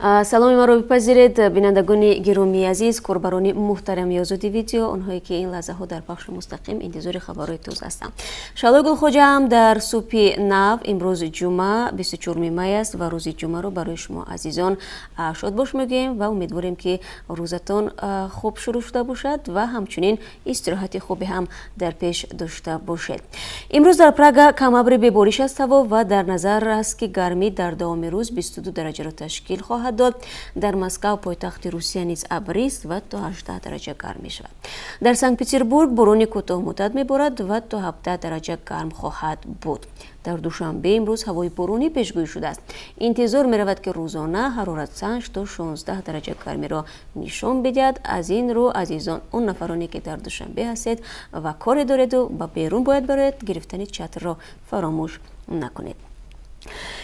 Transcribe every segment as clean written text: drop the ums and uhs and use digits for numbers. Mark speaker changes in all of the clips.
Speaker 1: Саломи маро бипазиред, бинандагони гиромии азиз, корбарони муҳтарами Озоди Видео, онҳое ки ин лаҳзаҳо дар пахши мустақим интизори хабарҳои тоза ҳастанд. Шаҳлои Гулхоҷаам дар субҳи нав. Имрӯз ҷумъа, 24 май аст ва рӯзи ҷумъаро барои шумо азизон шодбош мегӯем ва умедворем, ки рӯзатон хуб шурӯъ шуда бошад ва ҳамчунин истироҳати хубе ҳам дар пеш дошта бошед. Имрӯз дар Прага камабри бебориш аст ҳаво ва дар назар аст, ки гармӣ дар давоми рӯз 22 дараҷаро ташкил хоҳад дод. Дар Москав, пойтахти Русия, низ абрист ва то 18 дараҷа гарм мешавад. Дар Санкт Петербург борони кӯтоҳмуддат меборад ва то 17 дараҷа гарм хоҳад буд. Дар Душанбе имрӯз ҳавои боронӣ пешгӯӣ шудааст. Интизор меравад, ки рӯзона ҳароратсанҷ то 16 дараҷа гармиро нишон бидиҳад. Аз ин рӯ, азизон, он нафароне ки дар Душанбе ҳастед ва коре дореду ба берун бояд бароед, гирифтани чатрро фаромӯш накунед.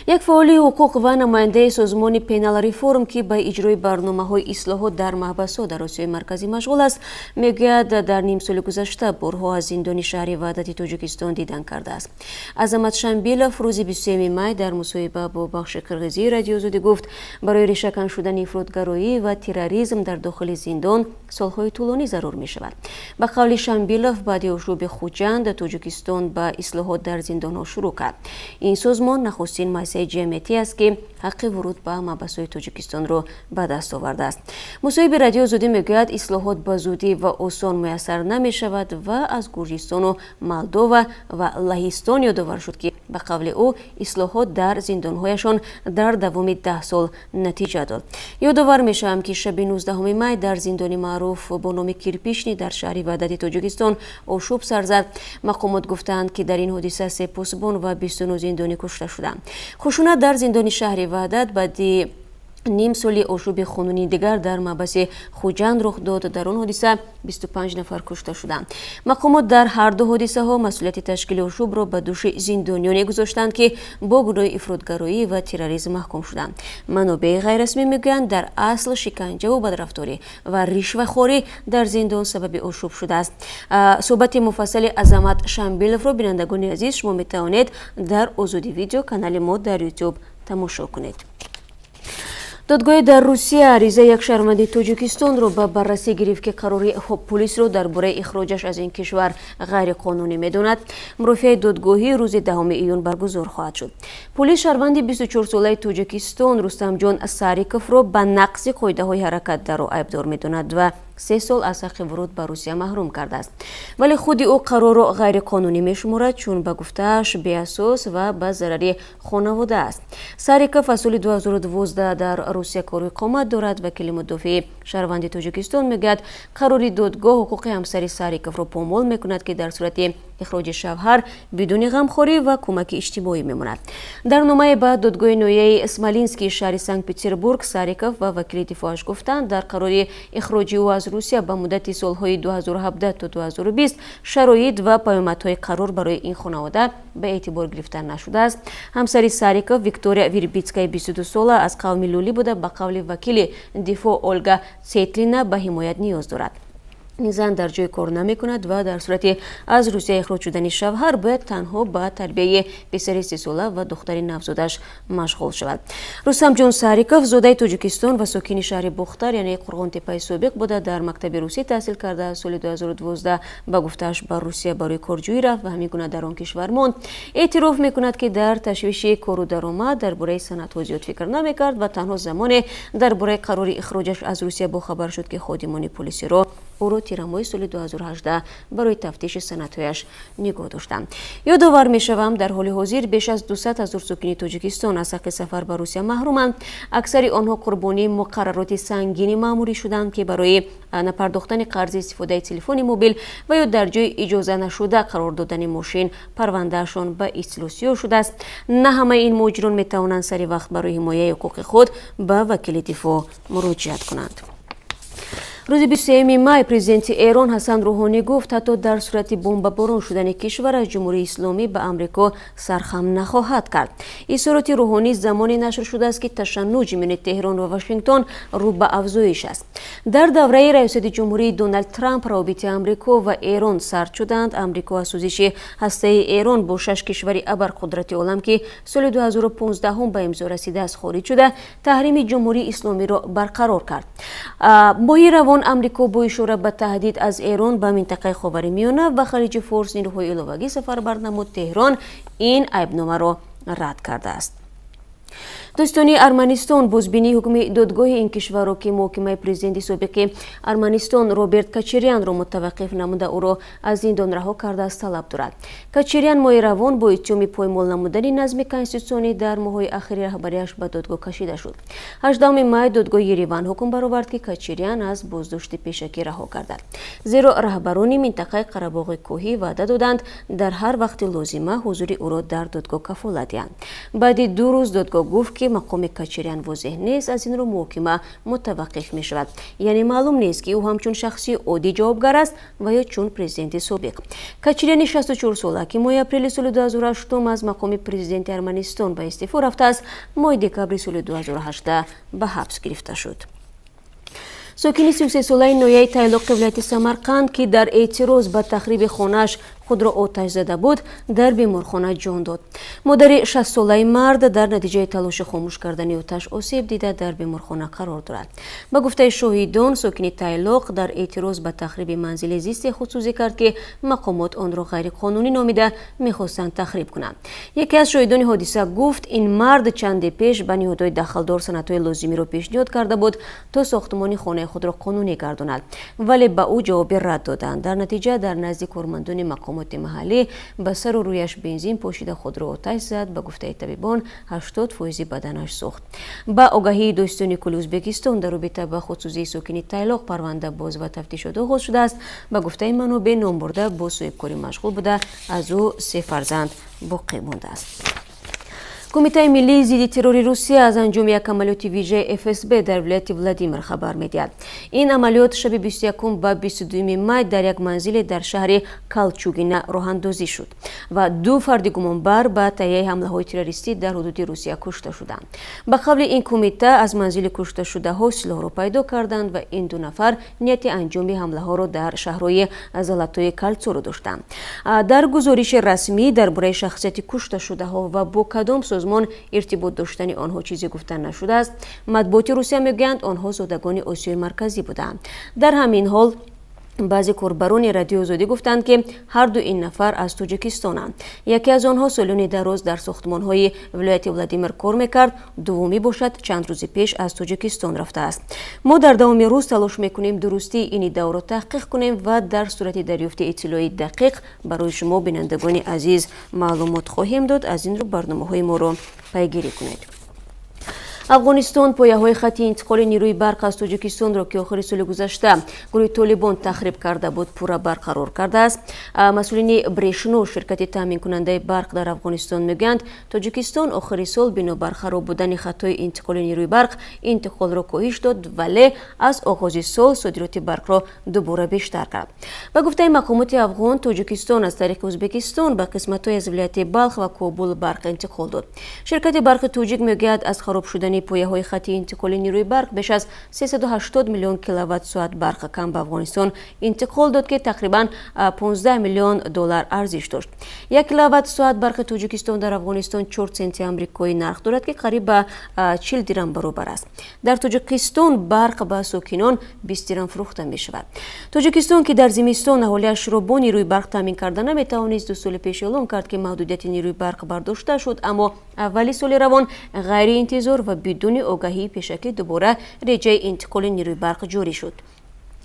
Speaker 1: Як фаъоли ҳуқуқ ва намояндаи созмони Пенал Реформ, ки ба иҷрои барномаҳои ислоҳот дар маҳбасҳо дар Осиёи Марказӣ машғул аст, мегӯяд, дар нимсоли гузашта борҳо аз зиндони шаҳри Ваҳдати Тоҷикистон дидан кардааст. Азамат Шамбилов рӯзи 23 май дар мусоҳиба бо бахши қирғизии Радиои Озодӣ гуфт, барои решакан шудани ифротгароӣ ва терроризм дар дохили зиндон солҳои тӯлонӣ зарур мешавад. Ба қавли Шамбилов, баъди ошӯби Хуҷанд Тоҷикистон ба ислоҳот дар зиндонҳо шурӯъ кард. Ин созмон нахустин муассисаи ҷамъиятӣ аст, ки ҳаққи вуруд ба маҳбасҳои Тоҷикистонро ба даст овардааст. Мусоҳиби Радиои Озодӣ мегӯяд, ислоҳот ба зудӣ ва осон муяссар намешавад ва аз Гурҷистону Молдова ва Лаҳистон ёдовар шуд, ки ба қавли ӯ ислоҳот дар зиндонҳояшон дар давоми 10 сол натиҷа дод. Ёдовар мешавам, ки шаби 19 май дар зиндони маъруф бо номи Кирпичный дар шаҳри Ваҳдати Тоҷикистон ошӯб сар зад. Мақомот гуфтаанд, ки дар ин ҳодиса се посбон ва 29 зиндонӣ кушта шуданд. Хушунат дар зиндони шаҳри Ваҳдат баъди ним соли ошӯби хунини дигар дар маҳбаси Хуҷанд рух дод. Дар он ҳодиса 25 нафар кушта шуданд. Мақомот дар ҳар ду ҳодисаҳо масъулияти ташкили ошӯбро ба дӯши зиндониёне гузоштанд, ки бо гуноҳи ифротгароӣ ва терроризм маҳкум шуданд. Манобеи ғайррасмӣ мегӯянд, дар асл шиканҷаву бадрафторӣ ва ришвахорӣ дар зиндон сабаби ошӯб шудааст. Суҳбати муфассали Азамат Шамбиловро, бинандагони азиз, шумо метавонед дар Озоди Видео, канали мо дар Ютуб, тамошо кунед. Додгоҳе дар Русия аризаи як шаҳрванди Тоҷикистонро ба баррасӣ гирифт, ки қарори пулисро дар бораи ихроҷаш аз ин кишвар ғайриқонунӣ медонад. Мурофиаи додгоҳӣ рӯзи 10 июн баргузор хоҳад шуд. Пулис шаҳрванди 24-солаи Тоҷикистон Рустамҷон Сариковро ба нақзи қоидаҳои ҳаракат дар роҳ айбдор медонад ва 3 сол аз ҳаққи вуруд ба Русия маҳрум кардааст. Вале худи ӯ қарорро ғайриқонунӣ мешуморад, чун ба гуфтааш беасос ва ба зарари хонавода аст. Сариков аз соли 2012 дар Русия кору иқомат дорад. Вакили мудофии шаҳрванди Тоҷикистон мегӯяд, қарори додгоҳ ҳуқуқи ҳамсари Сариковро помол мекунад, ки дар сурати ихроҷи шавҳар бидуни ғамхорӣ ва кӯмаки иҷтимоӣ мемонад. Дар номае ба додгоҳи ноҳияи Смолинский шаҳри Санкт Петербург Сариков ва вакили дифоъаш гуфтанд, дар қарори ихроҷи ӯ аз Русия ба муддати солҳои 2017 то 2020 шароит ва паёмадҳои қарор барои ин хонавода ба эътибор гирифта нашудааст. Ҳамсари Сариков, Виктория Вербицкая, 22 сола, аз қавми лулӣ буда, ба қавли вакили дифоъ Ольга Цетлина, ба ҳимоят ниёз дорад. Ин зан дар ҷои кор намекунад ва дар сурати аз Русия ихроҷ шудани шавҳар бояд танҳо ба тарбияи писари 3-сола ва духтари навзодаш машғул шавад. Рустамҷон Сариков зодаи Тоҷикистон ва сокини шаҳри Бухтар, яъне Қурғонтеппаи собиқ, буда, дар мактаби русӣ таҳсил карда. Соли 2012, ба гуфтааш, ба Русия барои корҷӯӣ рафт ва ҳамин гуна дар он кишвар монд. Эътироф мекунад, ки дар ташвиши кору даромад дар бораи санадҳо зиёд фикр намекард ва танҳо замоне дар бораи қарори ихроҷаш аз Русия бохабар шуд, ки ходимони полисиро ӯро тирамоҳи соли 2018 барои тафтиши санадҳояш нигоҳ доштанд. Ёдовар мешавам, дар ҳоли ҳозир беш аз 200 ҳазор сокини Тоҷикистон аз ҳаққи сафар ба Русия маҳруманд. Аксари онҳо қурбонии муқаррароти сангини маъмурӣ шуданд, ки барои напардохтани қарзи истифодаи телефони мобил ва ё дар ҷои иҷоза нашуда қарор додани мошин парвандаашон ба истилоҳ сиёҳ шудааст. На ҳамаи ин муҳоҷирон метавонанд сари вақт барои ҳимояи ҳуқуқи худ ба вакили дифоъ муроҷиат кунанд. Рӯзи 23 май президенти Эрон Ҳасан Рӯҳонӣ гуфт, ҳатто дар сурати бомбаборон шудани кишвар аз Ҷумҳурии Исломӣ ба Амрико сархам нахоҳад кард. Изҳороти Рӯҳонӣ замоне нашр шудааст, ки ташаннуҷ миёни Теҳрон ва Вашингтон рӯ ба афзоиш аст. Дар давраи раёсати ҷумҳурии Доналд Трамп равобити Амрико ва Эрон сард шуданд. Амрико аз созиши ҳастаи Эрон бо шаш кишвари абарқудрати олам, ки соли 2015 ба имзо расидааст, хориҷ шуда, таҳрими Ҷумҳурии Исломиро барқарор кард. Моҳи равон Амрико бо ишора ба таҳдид аз Эрон ба минтақаи Ховари Миёна ва Халиҷи Форс нирӯҳои иловагӣ сафарбар намуд. Теҳрон ин айбномаро рад кардааст. Дӯстони Арманистон бозбинии ҳукми додгоҳи ин кишварро, ки муҳокимаи президенти собиқи Арманистон Роберт Кочарянро мутаваққиф намуда, ӯро аз зиндон раҳо кардааст, талаб дорад. Кочарян моҳи равон бо иттиҳоми поймол намудани назми конститутсионӣ дар моҳҳои ахири раҳбарияш ба додгоҳ кашида шуд. 18 май додгоҳи Ереван ҳукм баровард, ки Кочарян аз боздошти пешакӣ раҳо гардад, зеро раҳбарони минтақаи Қарабоғи Кӯҳӣ ваъда доданд, дар ҳар вақти лозима ҳузури ӯро дар додгоҳ кафолат диҳанд. Баъди 2 рӯз додгоҳ гуфт, ки мақоми Кочарян возеҳ нест, аз ин рӯ муҳокима мутаваққиф мешавад. Яъне маълум нест, ки ӯ ҳамчун шахси оддӣ ҷавобгар аст ва ё чун президенти собиқ. Кочаряни 64сола, ки моҳи апрели соли 2008 аз мақоми президенти Арманистон ба истеъфо рафтааст, моҳи декабри соли 2018 ба ҳабс гирифта шуд. Сокини 33солаи ноҳияи Тайлоқи вилояти Самарқанд, ки дар эътироз ба тахриби хонааш худро оташ зада буд, дар беморхона ҷон дод. Модари 60солаи мард дар натиҷаи талоши хомӯш кардани оташ осеб дида, дар беморхона қарор дорад. Ба гуфтаи шоҳидон, сокини Тайлоқ дар эътироз ба тахриби манзили зисте худсӯзӣ кард, ки мақомот онро ғайриқонунӣ номида, мехостанд тахриб кунанд. Яке аз шоҳидони ҳодиса гуфт, ин мард чанде пеш ба ниҳодҳои дахлдор санадҳои лозимиро пешниҳод карда буд, то сохтмони хонаи худро қонунӣ гардонад, вале ба ӯ ҷавоби рад доданд. Дар натиҷа дар назди кормандони мақомоти маҳаллӣ ба сару рӯяш бензин пошида, худро оташ зад. Ба гуфтаи табибон, 80 фоизи баданаш сӯхт. Ба огаҳии дӯстони кулли Ӯзбекистон, дар робита ба худсӯзии сокини Тайлоқ парванда боз ва тафтишот оғоз шудааст. Ба гуфтаи манобеъ, номбурда бо соҳибкорӣ машғул буда, аз ӯ се фарзанд боқӣ мондааст. Кумитаи миллии зидди террори Русия аз анҷоми як амалиёти вижаи ФСБ дар вилояти Владимир хабар медиҳад. Ин амалиёт шаби 21 ба 22 май дар як манзиле дар шаҳри Калчугина роҳандозӣ шуд ва ду фарди гумонбар ба таҳияи ҳамлаҳои террористӣ дар ҳудуди Русия кушта шуданд. Ба қавли ин кумита, аз манзили кушташудаҳо силоҳро пайдо карданд ва ин ду нафар нияти анҷоми ҳамлаҳоро дар шаҳрҳои Золотое Кольцоро доштанд. Дар гузориши расмӣ дар бораи шахсияти кушташудаҳо ва бо кадом созмон иртибот доштани онҳо чизе гуфта нашудааст. Матбуоти Русия мегӯянд, онҳо зодагони Осиёи Марказӣ буданд. Дар ҳамин ҳол баъзе корбарони Радиои Озодӣ гуфтанд, ки ҳарду ин нафар аз Тоҷикистонанд. Яке аз онҳо солёни дароз дар сохтмонҳои вилояти Владимир кор мекард, дуввумӣ бошад, чанд рӯзи пеш аз Тоҷикистон рафтааст. Мо дар давоми рӯз талош мекунем дурустии ин иддаоро таҳқиқ кунем ва дар сурати дарёфти иттилои дақиқ барои шумо, бинандагони азиз, маълумот хоҳем дод. Аз ин рӯ барномаҳои моро пайгирӣ кунед. Афғонистон пояҳои хати интиқоли нерӯи барқ аз Тоҷикистонро, ки охири соли гузашта гурӯҳи Толибон тахриб карда буд, пурра барқарор кардааст. Масъулини Брешно, ширкати таъминкунандаи барқ дар Афғонистон, мегӯянд, Тоҷикистон охири сол бинобар хароб будани хатҳои интиқоли нерӯи барқ интиқолро коҳиш дод, вале аз оғози сол содироти барқро дубора бештар кард. Ба гуфтаи мақомоти афғон, Тоҷикистон аз тариқи Ӯзбекистон ба қисматҳои аз вилояти Балх ва Кобул барқ интиқол дод. Ширкати барқи тоҷик мегӯяд, аз хароб шудани пояҳои хати интиқоли нерӯи барқ беш аз 380 миллион киловатт соат барқ кам ба Афғонистон интиқол дод, ки тақрибан 15 миллион доллар арзиш дошт. 1 киловатт соат барқи Тоҷикистон дар Афғонистон 4 центи амрикоӣ нарх дорад, ки қариб ба 40 дирам баробар аст. Дар Тоҷикистон барқ ба сокинон 20 дирам фурӯхта мешавад. Тоҷикистон, ки дар зимистон аҳолиашро бо нерӯи барқ таъмин карда наметавонист, 2 соли пеш эълон кард, ки маҳдудияти нерӯи барқ бардошта шуд, аммо аввали соли равон ғайриинтизор ва бидуни огаҳии пешакӣ дубора реҷаи интиқоли нерӯи барқ ҷорӣ шуд.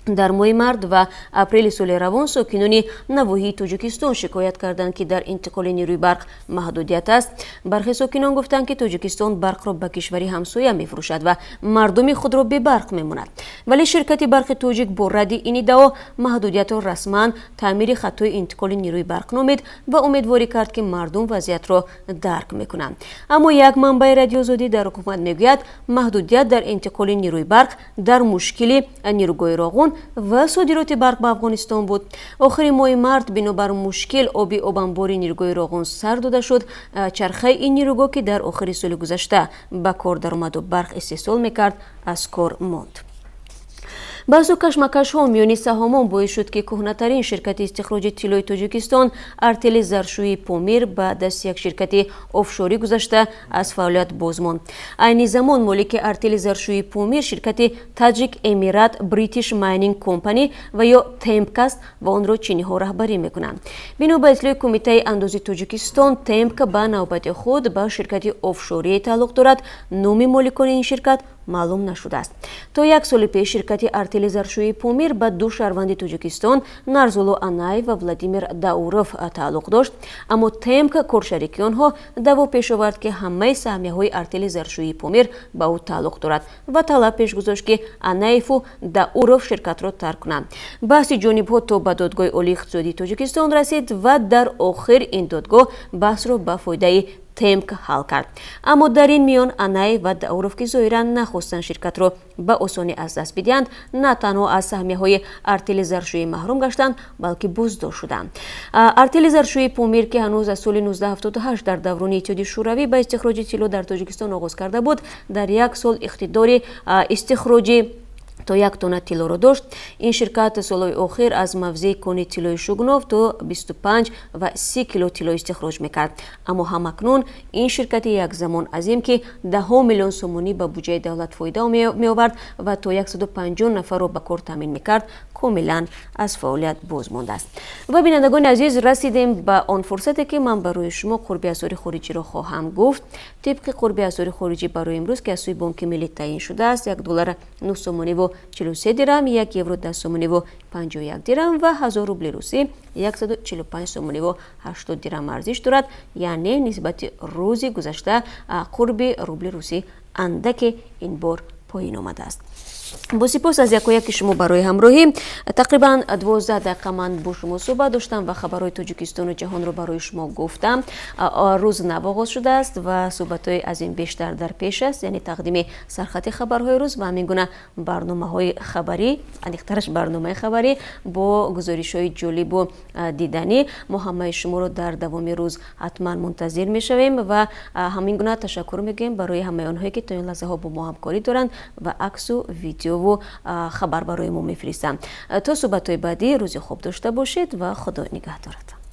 Speaker 1: Дар моҳи март ва апрели соли равон сокинони навоҳии Тоҷикистон шикоят карданд, ки дар интиқоли нерӯи барқ маҳдудият аст. Бархе сокинон гуфтанд, ки Тоҷикистон барқро ба кишвари ҳамсоя мефурӯшад ва мардуми худро бебарқ мемонад. Вале ширкати барқи тоҷик бо радди ин иддао маҳдудиятро расман таъмири хатҳои интиқоли нерӯи барқ номид ва умедворӣ кард, ки мардум вазъиятро дарк мекунанд. Аммо як манбаи Радиои Озодӣ дар ҳукумат мегӯяд, маҳдудият дар интиқоли нерӯи барқ дар мушкили нерӯгоҳи Роғун Ва содироти барқ ба Афғонистон буд. Охири моҳи март бинобар мушкил оби обанбори нерӯгоҳи Роғун сар дода шуд. Чархаи ин нерӯгоҳ, ки дар охири соли гузашта ба кор даромаду барқ истеҳсол мекард, аз кор монд. Баҳсу кашмакашҳо миёни саҳомон боис шуд, ки кӯҳнатарин ширкати истихроҷи тиллои Тоҷикистон, артели заршӯии Помир, ба дасти як ширкати офшорӣ гузашта, аз фаъолият боз монд. Айни замон молики артели заршӯии Помир ширкати Таҷик Эмират British Mining Company ва ё ТЕМК аст ва онро чиниҳо раҳбарӣ мекунанд. Бино ба иттилои Кумитаи андози Тоҷикистон, ТЕМК ба навбати худ ба ширкати офшорие тааллуқ дорад. Номи моликони ин ширкат маълум нашудааст. То як соли пеш ширкати артели заршӯии Помир ба ду шаҳрванди Тоҷикистон, Нарзулло Анаев ва Владимир Дауров, тааллуқ дошт. Аммо ТЕМК, коршарики онҳо, даъво пеш овард, ки ҳамаи саҳмияҳои артели заршӯии Помир ба ӯ тааллуқ дорад ва талаб пеш гузошт, ки Анаеву Дауров ширкатро тарк кунанд. Баҳси ҷонибҳо то ба Додгоҳи Олии иқтисодии Тоҷикистон расид ва дар охир ин додгоҳ баҳсро ба фоидаи ТЕМК ҳал кард. Аммо дар ин миён Анаев ва Дауров, ки зоҳиран нахостанд ширкатро ба осонӣ аз даст бидиҳанд, на танҳо аз саҳмияҳои артели заршӯӣ маҳрум гаштанд, балки боздошт шуданд. Артели заршӯии Помир, ки ҳанӯз аз соли 1978 дар даврони Иттиҳоди Шӯравӣ ба истихроҷи тилло дар Тоҷикистон оғоз карда буд, дар як сол иқтидори истихроҷи то 1 тонна тиллоро дошт. Ин ширкат солҳои охир аз мавзеи кони тиллои Шугнов то 25 ва 30 кило тилло истихроҷ мекард. Аммо ҳамакнун ин ширкати якзамон азим, ки даҳҳо миллион сомонӣ ба буҷаи давлат фоида меовард ва то 150 нафарро ба кор таъмин мекард, комилан аз фаъолият боз мондааст. Ва, бинандагони азиз, расидем ба он фурсате, ки ман барои шумо қурби асъори хориҷиро хоҳам гуфт. Тибқи қурби асъори хориҷӣ барои имрӯз, ки аз сӯи Бонки Миллӣ таъин шудааст, 1 доллар 9 сомониву 43 дирам, 1 евро 10 сомониву 51 дирам ва 1000 рубли русӣ 145 сомониву 80 дирам арзиш дорад. Яъне нисбати рӯзи гузашта қурби рубли русӣ андаке ин бор поён омадааст. Бо сипос аз якояки шумо барои ҳамроҳӣ. Тақрибан 12 дақиқа ман бо шумо суҳбат доштам ва хабарҳои Тоҷикистону ҷаҳонро барои шумо гуфтам. Рӯз нав оғоз шудааст ва суҳбатҳои аз ин бештар дар пеш аст, яъне тақдими сархати хабарҳои рӯз ва ҳамин гуна барномаҳои хабарӣ, аниқтараш барномаи хабарӣ бо гузоришҳои ҷолибу диданӣ. Мо ҳамаи шуморо дар давоми рӯз ҳатман мунтазир мешавем ва ҳамин гуна ташаккур мегӯем барои ҳамаи онҳое, ки то ин лаҳзаҳо бо мо ҳамкорӣ доранд ва аксу, видеову хабар барои мо мефиристанд. То суҳбатҳои баъдӣ рӯзи хуб дошта бошед ва Худо нигаҳдоратон.